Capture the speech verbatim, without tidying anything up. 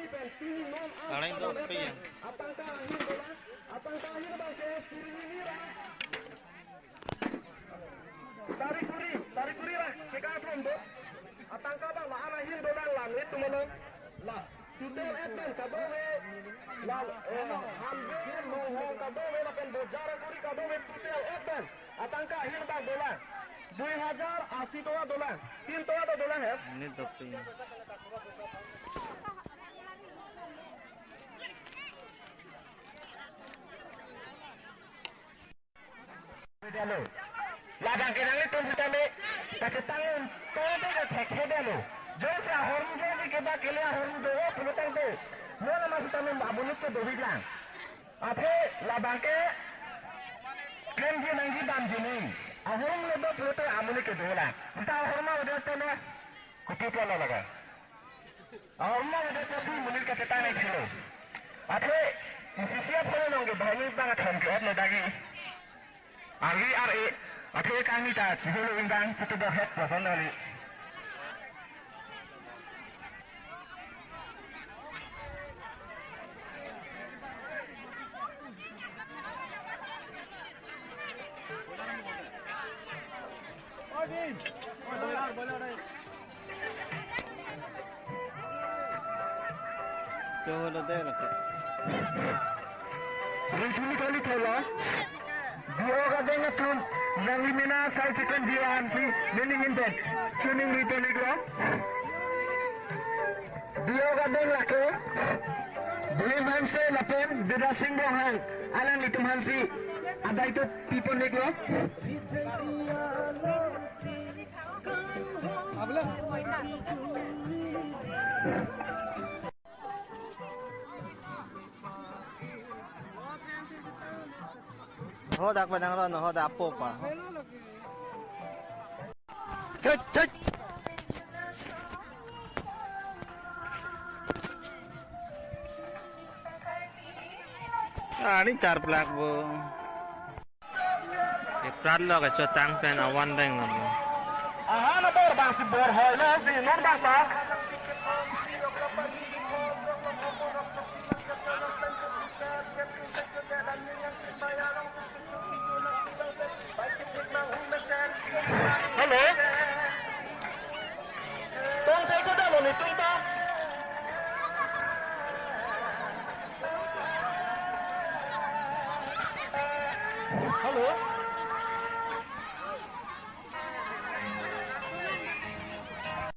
Pen pini non an Areng do sitame pen peyang. Atangka ahin dolang, atangka ahin abang ke suri hini ra. Sari kuri, sari kuri ra, sika atum do. Atangka abang la an ahin dolang la netum along. La, tutel et pen kadokave, la, eh, Hamren, Monghong kadokave lapen bojar akuri kadokave tutel et pen. Atangka ahin abang dolang. Dui hajar asi toka dolang. Tin toka do dolang he. Ini doping. Dalo. Labang ke nanglitum sitame kachetang un tong te ke thekthe dalo. Jongsi ahormu jongsi keba kele ahormu do pulo tangte, non amat sitame amonit ke dovik lang. Athe labang ke klemji nangji damji nang. Ahormu le do pulote amonit ke dolang. Sita ahormu le do te ne. Kopi pala laga. Ahormu le do pusi monit kachetang nangji lo. Athe, isi isi aphan nong ke banghini bang athon ke-ot lo dagi. Arvi ar-e, athe kangni ta chiholo indang, chitu dohet personally. Choholo de lake. Rinchuli kali thola. Diok adeng atum nangli mena sai chicken dia hansi meaning inten. Chuning rito nigro. Diok adeng lake. Blim Hanse lapen Bidya Sing Ronghang. Alanglitum hansi adai tu pipon nigro. Hodak pa nang ron, hodak apo pa. Cek, cek. Ah, ini charplak bo. Eprat lo kachotang pen awan deng lo. Aha, na bor bang si bor hoi lo si non bang ta. Hello. Tong thai ko dalo ni tung ta. Hello.